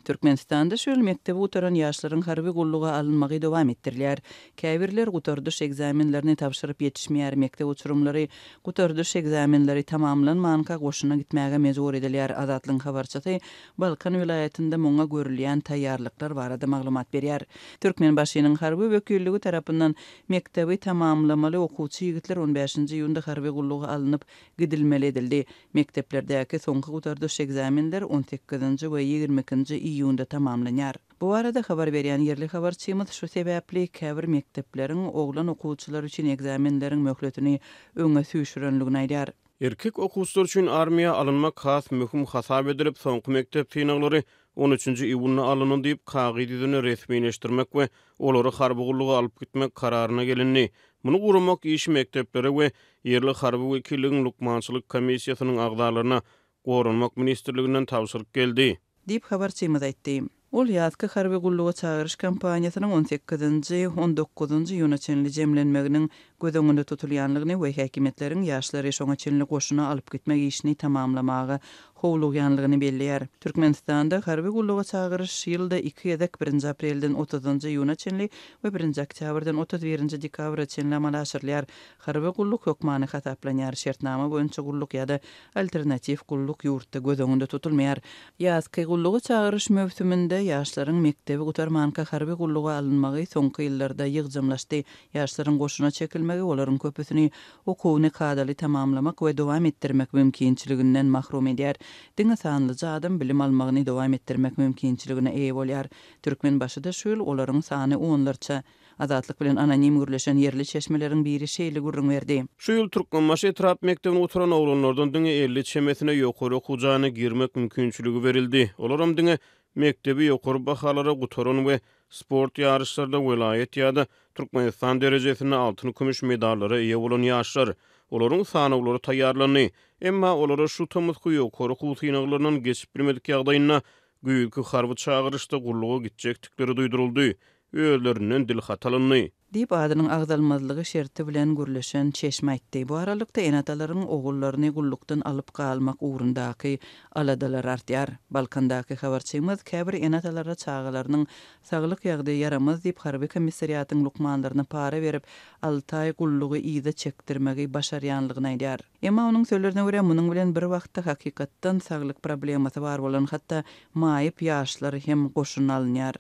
Türkmenistanda şu ýyl mekdebi gutaran ýaşlaryň harby gulluga alynmagy dowam etdirilýär. Käbirler gutardyş ekzamenlerini tabşyryp ýetişmeýär, mekdep uçurymlary gutardyş ekzamenleri tamamlanmanka goşuna gitmäge mejbur edilýär. Azatlygyň habarçysy Balkan welaýatynda muňa görülýän taýýarlyklar barada maglumat berýär. Türkmenbaşynyň harby wekilligi tarapyndan mekdebi tamamlamaly okuwçy ýigitler on bäşinji iýunda harby gulluga alnyp gidilmeli edildi. Mekdeplerdäki soňky gutardyş ekzamenler on sekizinji we 22 ikinji iýunda tamamlanýar. Bu barada habar berýän ýerli habarçymyz şu sebäpli käbir mekdepleriň oglan okuwçylar üçin ekzamenleriň möhletini öňe süýşürenligini aýdýar. Erkek okuwçylar üçin armiýa alynmak has möhüm hasap edilip, soňky mekdep synaglary on üçünji iýunda alyndy diýip, kagyz ýüzünde resmileşdirmek we olary harby gulluga alyp gitmek kararyna gelindi. Muny guramak işi mekdeplere we ýerli harby wekilligiň lukmançylyk komissiýasynyň agzalaryna Goranmak ministrliginden tabşyryk geldi. Diýip, habarçymyz aýtdy. Ol ýazky harby gulluga çagyryş kampaniýasynyň on sekizinji, on dokuzynjy iýuna çenli jemlenmeginiň göz öňünde tutulýanlygyny we häkimiýetleriň ýaşlary şoňa çenli goşuna alyp gitmek işini tamamlamaga howlugýanlygyny belleýär. Türkmenistanda harby gulluga çagyryş ýylda iki gezek, birinji aprelden otuzynjy iýuna çenli we birinji oktýabrdan 31 nji dekabra çenli amala aşyrylýar. Harby gulluk hökmany hasaplanýar, şertnama boýunça gulluk ýa-da alternatiw gulluk ýurtda göz öňünde tutulmaýar. Ýazky gulluga çagyryş möwsüminde ýaşlaryň mekdebi gutarmanka harby gulluga alynmagy soňky ýyllarda ýygjamlaşdy. Ýaşlaryň goşuna çekilmegi olaryň köpüsini okuwyny kadaly tamamlamak we dowam etdirmek mümkinçiliginden mahrum edýär. Diňe sanlyja adam bilim almagyny dowam etdirmek mümkinçiligine eýe bolýar. Türkmenbaşyda şu ýyl olaryň sany onlarça. Azatlyk bilen anonim gürleşen ýerli çeşmeleriň biri şeýle gürrüň berdi. Şu ýyl Türkmenbaşy etrap mekdebini gutaran oglanlardan diňe 50 çemesine ýokary okuw jaýyna girmek mümkinçiligi berildi. Olaram diňe mekdebi ýokary bahalara gutaran we sport ýaryşlarda welaýat ýa-da Türkmenistan derejesinde altyn-kümüş medallara eýe bolan ýaşlar. Olaryň sanawlary taýýarlandy. Emma olara şu tomusky ýokary okuw synaglaryndan geçip bilmedik ýagdaýynda güýzki harby çagyryşda gulluga gitjekdikleri duýduryldy. Özlerinden dilhat alyndy. Diýip, adynyň agzalmazlygy şerti bilen gürleşen çeşme aýtdy. Bu aralykda, ene-atalaryň ogullaryny gullukdan alyp galmak ugrundaky aladalary artýar. Balkandaky habarçymyz käbir ene-atalara çagalarynyň saglyk ýagdaýy ýaramaz diýip, harby komissariatyň lukmanlaryna para berip, alty aý gullugy yza çekdirmegi başarýanlygyny aýdýar. Emma onuň sözlerine görä, munuň bilen bir wagtda hakykatdan saglyk problemasy bar bolan, hatda maýyp ýaşlar hem goşuna alynýar.